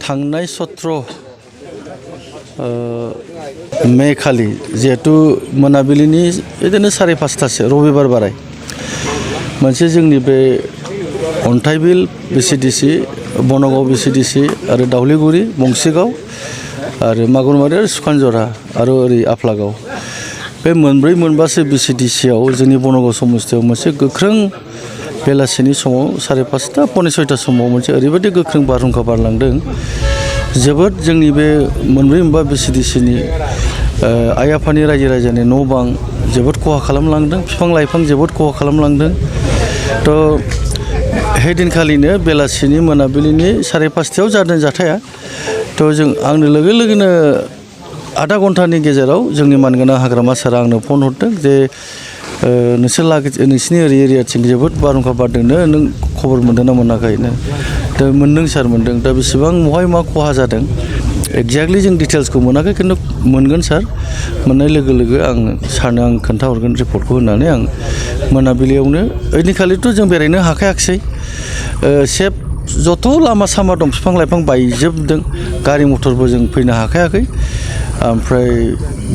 थांनाय 17 मे खालि जिहेतु मोनाबिलिनि बिदिनो 5:30 रबिबार बाराय मोनसे जोंनि बे अन्थाइबिल बिसिडिसि बनगाव बिसिडिसि आरो दावलिगुरि बंसिगाव आरो मागुरमारि आरो सुखानजरा आरो ओरै आफलागाव बे मोनबासो बिसिडिसिआव जोंनि बनगाव समस्थियाव मोनसे गोख्रों बेलासिनि समाव 5:30 पौने 6 समाव मोनसे ओरैबायदि गोख्रों बारहुंखा बारलांदों जोबोद जोंनि बे मोनबा बिसिडिसिनि आइ आफानि रायजो राजानि न' बां जोबोद खहा खालामलांदों बिफां लाइफां जोबोद खहा खालामलांदों थ' हेदिनखालिनो बेलासिनि मोनाबिलिनि 5:30 जादों जाथाया थ' जों आंनो लोगो लोगोनो आधा घन्टानि गेजेराव जोंनि मानगोनां हाग्रामा सारा आंनो फन हरदों जे नोंसिनि ओरै एरियाथिं जोबोद बारहुंखा बारदोंनो नों खबर मोनदों ना मोनाखैनो दा मोनदों सार मोनदों दा बेसेबां बहाय मा खहा जादों एक्जेक्टलि जों डिटेल्सखौ मोनाखै खिन्थु मोनगोन सार मोननाय लोगो लोगो आं सारनो आं खोन्थाहरगोन रिपर्टखौ होननानै आं मोनाबिलियावनो ओइदिनखालिथ' जों बेरायनो हाखायाखिसै सेफ जथ' लामा सामा दं बिफां लाइफां बायजोबदों गारि मथरबो जों फैनो हाखायाखै ओमफ्राय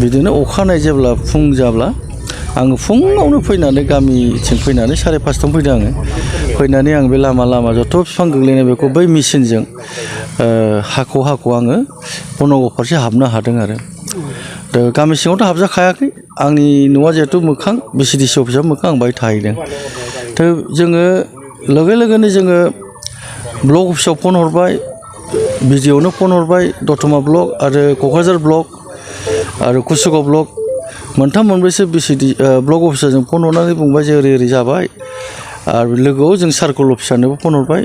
बिदिनो अखानायै जेब्ला फुं जाब्ला आङो फुङावनो फैनानै गामिथिं फैनानै 5:30 फैदों आङो फैनानै आं बे लामा जथ' बिफां गोग्लैनाय बेखौ बै मेसिनजों हाख' आङो बनगाव फारसे हाबनो हादों आरो दा गामि सिङावथ' हाबजाखायाखै आंनि न'आ जिहेतु मोखां बिसिडिसि अफिसाव मोखां आं बाहाय थाहैदों थ' जोङो लोगो लोगोनो जोङो ब्लक अफिसाव फन हरबाय बिडिअनो फन हरबाय दतमा ब्लक आरो क'क्राझार ब्लक आरो कुसुगाव ब्लक मोनथाम मोनब्रैसो ब्लक अफिसारजों फन हरनानै बुंबाय जे ओरै जाबाय आरो लोगोआव जों सार्कोल अफिसारनोबो फन हरबाय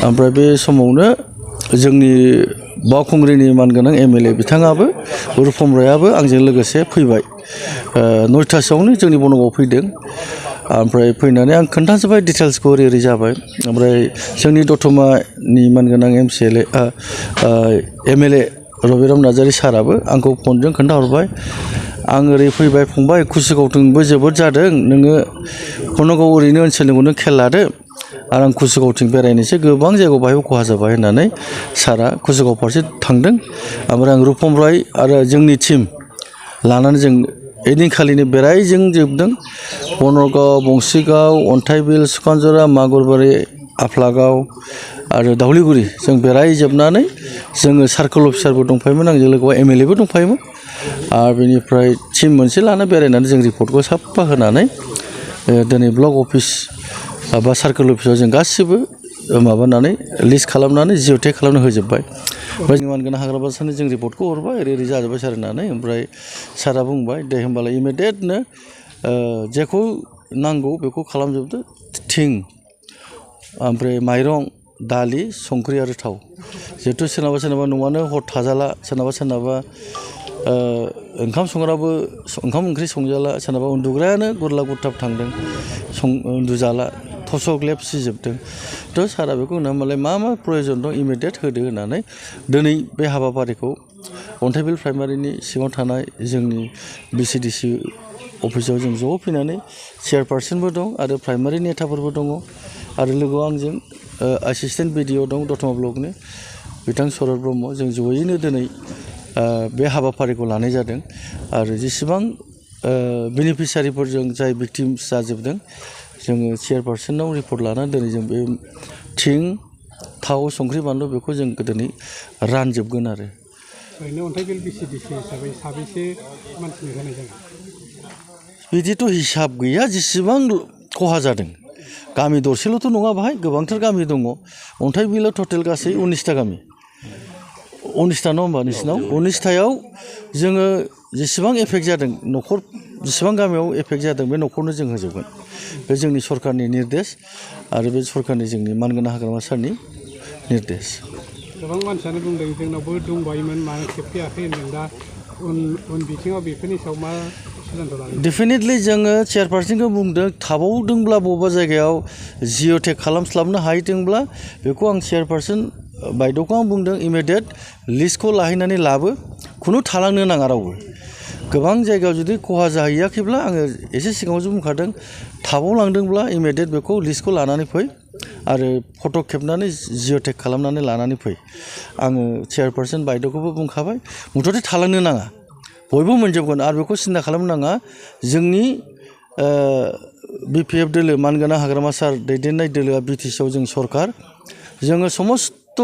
ओमफ्राय बे समावनो जोंनि बावखुंग्रिनि मानगोनां MLA बिथाङाबो रुपम रायाबो आंजों लोगोसे फैबाय 9थासोआवनो जोंनि बनगाव फैदों ओमफ्राय फैनानै आं खोन्थाजोब्बाय डिटेल्सखौ ओरै जाबाय ओमफ्राय जोंनि दतमानि मानगोनां MLA रबिराम नार्जारि साराबो आंखौ फनजों खोन्थाहरबाय आं ओरै फैबाय फंबाय कुसुगावथिंबो जोबोद जादों नोङो बनगाव ओरैनो ओनसोलनिखौ नों खेल लादो आरो आं कुसुगावथिं बेरायनोसै गोबां जायगायाव बाहायबो खहा जाबाय होननानै सारा कुसुगाव फारसे थांदों ओमफ्राय आं रुपम राय आरो जोंनि टिम लानानै जों ओइदिनखालिनो बेरायजोबदों बनगाव बंसिगाव अन्थाइबिल सुखानजरा मागुरबारि आफलागाव आरो दावलिगुरि जों बेरायजोबनानै जोङो सार्कोल अफिसारबो दंफायोमोन आंजों लोगोआव MLA बो दंफायोमोन आरो बेनिफ्राय टिम मोनसे लाना बेरायनानै जों रिपर्टखौ साफा होनानै दिनै ब्लक अफिस बा सार्कोल अफिसाव जों गासिबो माबानानै लिस्ट खालामनानै जिअ'टेग खालामना होजोब्बाय ओमफ्राय जों मानगोनां हाग्रामा सारनो जों रिपर्टखौ हरबाय ओरै जाजोब्बाय सार होननानै ओमफ्राय सारा बुंबाय दे होमबालाय इमिडियेटनो जेखौ नांगौ बेखौ खालामजोबदो थिं ओमफ्राय माइरं दालि संख्रि आरो थाव जिहेतु सोरनाबा न'आनो हर थाजाला सोरनाबा ओंखाम संग्राबो ओंखाम ओंख्रि संजाला सोरनाबा उन्दुग्रायानो गुरलाब गुरथाब थांदों उन्दुजाला थसक लेब सिजोबदों थ' सारा बेखौ होननानै मा प्रयजन दं इमिडियेट होदो होननानै दिनै बे हाबाफारिखौ अन्थाइबिल प्राइमारिनि सिङाव थानाय जोंनि बिसिडिसि अफिसाव जों ज' फैनानै चेयारपारसनबो दं आरो प्राइमारि नेताफोरबो दङ आरो लोगोआव आंजों एसिस्टेन्ट BDO दं दतमा ब्लकनि बिथां शरद ब्रह्म जों जयैनो दिनै बे हाबाफारिखौ लानाय जादों आरो जेसेबां बेनिफिसियारिफोरजों जाय भिक्टिम्स जाजोबदों जोङो चेयारपारसनाव रिपर्ट लानानै दिनै जों बे थिं थाव संख्रि बानलु बेखौ जों दिनै रानजोबगोन आरो ओरैनो अन्थाइबिल बिसिडिसि हिसाबै साबेसे मानसिनो होनाय जागोन बिदिथ' हिसाब गैया जेसेबां खहा जादों गामि दरसेल'थ' नङा बाहाय गोबांथार गामि दङ अन्थाइबिलाव टटेल गासै 19टा गामि 19टा नङा होमबा नोंसिनाव 19टायाव जोङो जेसेबां एफेक्ट जादों न'खर जेसेबां गामियाव एफेक्ट जादों बे न'खरनो जों होजोबगोन बे जोंनि सरकारनि निर्देश आरो बे सरकारनि जोंनि मानगोनां हाग्रामा सारनि निर्देश गोबां मानसियानो बुंदों जोंनावबो दंबायोमोन मानो खेबफैयाखै होनदों दा उन बिथिङाव बेफोरनि सायाव मा सिद्धान्त लादों डेफिनेटलि जोङो चेयारपारसनखौ बुंदों थाबावदोंब्ला बबेबा जायगायाव जिअ'टेग खालामस्लाबनो हाहैदोंब्ला बेखौ आं चेयारपारसन बायद'खौ आं बुंदों इमिडियेट लिस्टखौ लाहैनानै लाबो खुनु थालांनो नाङा रावबो गोबां जायगायाव जुदि खहा जाहैयाखैब्ला आङो एसे सिगाङावसो बुंखादों थाबावलांदोंब्ला इमिडियेट बेखौ लिस्टखौ लानानै फै आरो फट' खेबनानै जिअ'टेक खालामनानै लानानै फै आङो चेयारपारसन बायद'खौबो बुंखाबाय मुथथे थालांनो नाङा बयबो मोनजोबगोन आरो बेखौ सिन्था खालामनो नाङा जोंनि BPF दोलो मानगोनां हाग्रामा सार दैदेननाय दोलोआ बिटिसिआव जों सरकार जोङो समस्त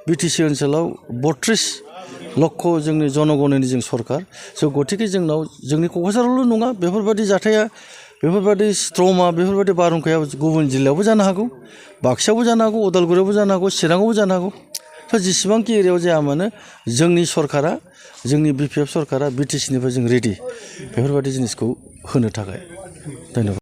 बिटिसि ओनसोलाव 32 लक्ष जोंनि जनगणनि जों सरकार स' गतिके जोंनाव जोंनि क'क्राझारावल' नङा बेफोरबायदि जाथाया बेफोरबायदि स्ट्रमा बेफोरबायदि बारहुंखाया गुबुन जिल्लायावबो जानो हागौ बाक्सायावबो जानो हागौ उदालगुरियावबो जानो हागौ चिराङावबो जानो हागौ स' जेसेबांखि एरियायाव जाया मानो जोंनि सरकारा जोंनि BPF सरकारा बिटिसिनिफ्राय जों रेडि बेफोरबायदि जिनिसखौ होनो थाखाय धन्यबाद